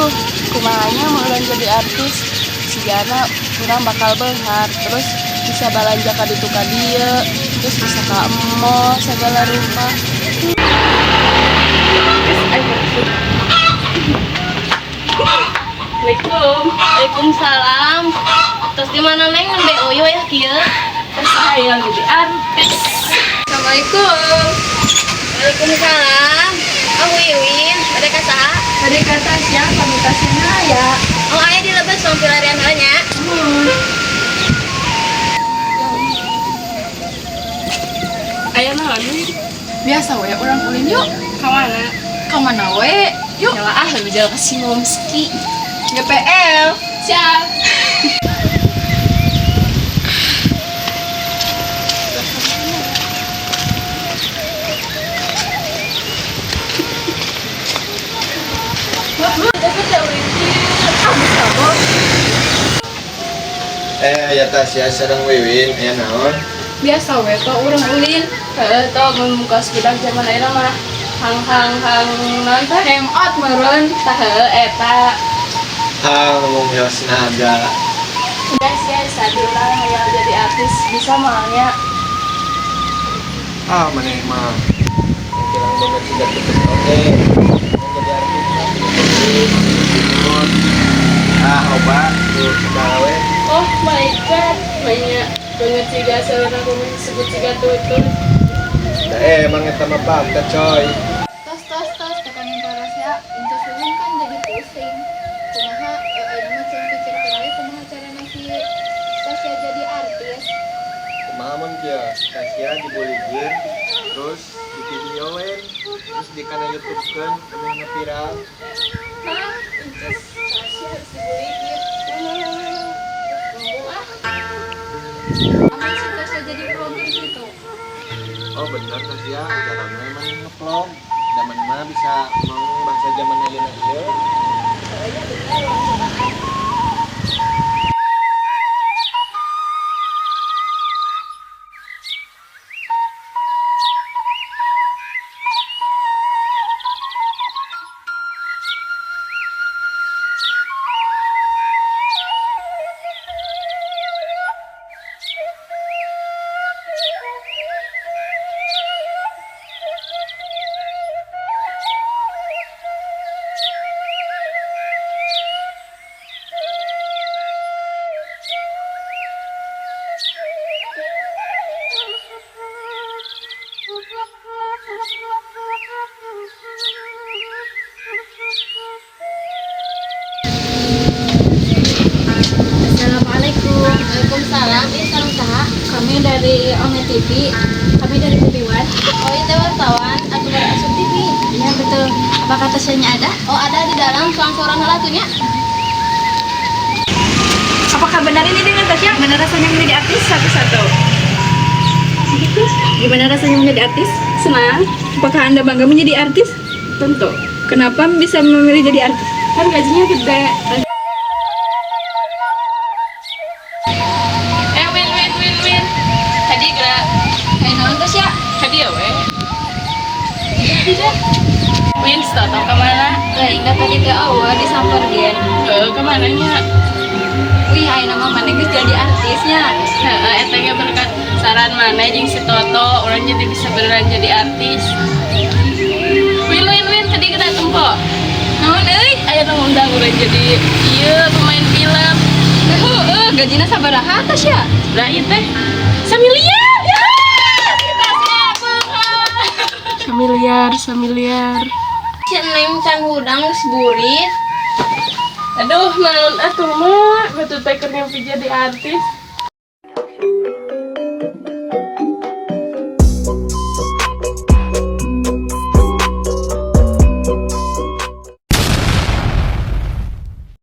Aduh, kumaha nya mun urang jadi artis, sigana urang bakal beunghar, terus bisa balanja ka ditu ka dieu, terus bisa ka mall segala rupa. Assalamualaikum. Waalaikumsalam. Terus di mana Neng nembe uyu ya kieu? Terus hayang jadi artis. Assalamualaikum. Waalaikumsalam. Oh Wiwin, bade ka saha? Tadi kata siapa minta ya? Oh aya di lebet sok pilarian heula nya. Aya naon nih? Biasa we urang ulin yuk. Ka mana? Ka mana we? Yuk. Nyala ah, lebih jalan ke si Momski. GPL. Siap. Ya Tasya sareng Wiwin aya naon? Biasa we to urang ulin. Heeh, tau mun muka budak zaman ayeuna mah hang hang hang naon teh? Hangout meureun. Tah heueuh eta. Ha ngomong yos naga. Guys, guys, tadi urang hayang jadi artis bisa moalnya. Ah maneh mah. Yang kilang banget sudah putus oke. Yang jadi artis lah. Ah obat tuh segala we. Oh my god, banyak banget siga saurna kumaha disebut siga tutut. Da emang eta mah fakta coy. Tos tos tos tekan yang ya. Inces Wiwin kan jadi pusing. Kumaha ayeuna mah cenah pikirkeun we kumaha carana si Tasya jadi artis. Kumaha mun kieu? Tasya dibuligir terus di videoin terus di kana YouTube keun anu viral. Hah? Inces Tasya harus dibuligir. Ngomong ah. Amun si Tasya jadi vlogger gitu. Oh bener Tasya, udah emang ngevlog. Zaman mah bisa ngomong bahasa zaman ayeuna ieu. Kayaknya bener urang cobaan. Assalamualaikum. Waalaikumsalam. Ieu sareng saha? Kami dari Ome TV. Kami dari TV One. Oh ieu teh wartawan atuh bade asup TV. Iya betul. Apakah Tasyanya ada? Oh ada di dalam soang-soang heula tuh nya. Apakah benar ini dengan Tasya? Benar rasanya menjadi artis Satu-satu. Gimana rasanya menjadi artis? Senang, Apakah Anda bangga menjadi artis? tentu. Kenapa bisa memilih jadi artis? Kan gajinya gede. Win win win win. Tadi gerak. Naon Tasya? Tadi ya we. Win, toto kemana? Lah, ingat tadi teh eueuh disamperkeun. Heeh, kemana nya? Wih, ayeuna mah maneh geus jadi artisnya. Heeh, eta ge berkat saran mana jeung si Toto, urang jadi bisa beneran jadi artis. Win win win, tadi kita tempo. Naon euy? Aya nu ngundang urang jadi ieu pemain film. Heueuh, gajina sabaraha Tasya? Lah ieu teh samiliar. Ya! Samiliar, samiliar. Si Neng can hudang geus burit. Aduh, naon atuh mah, batu teh keur ngimpi jadi artis.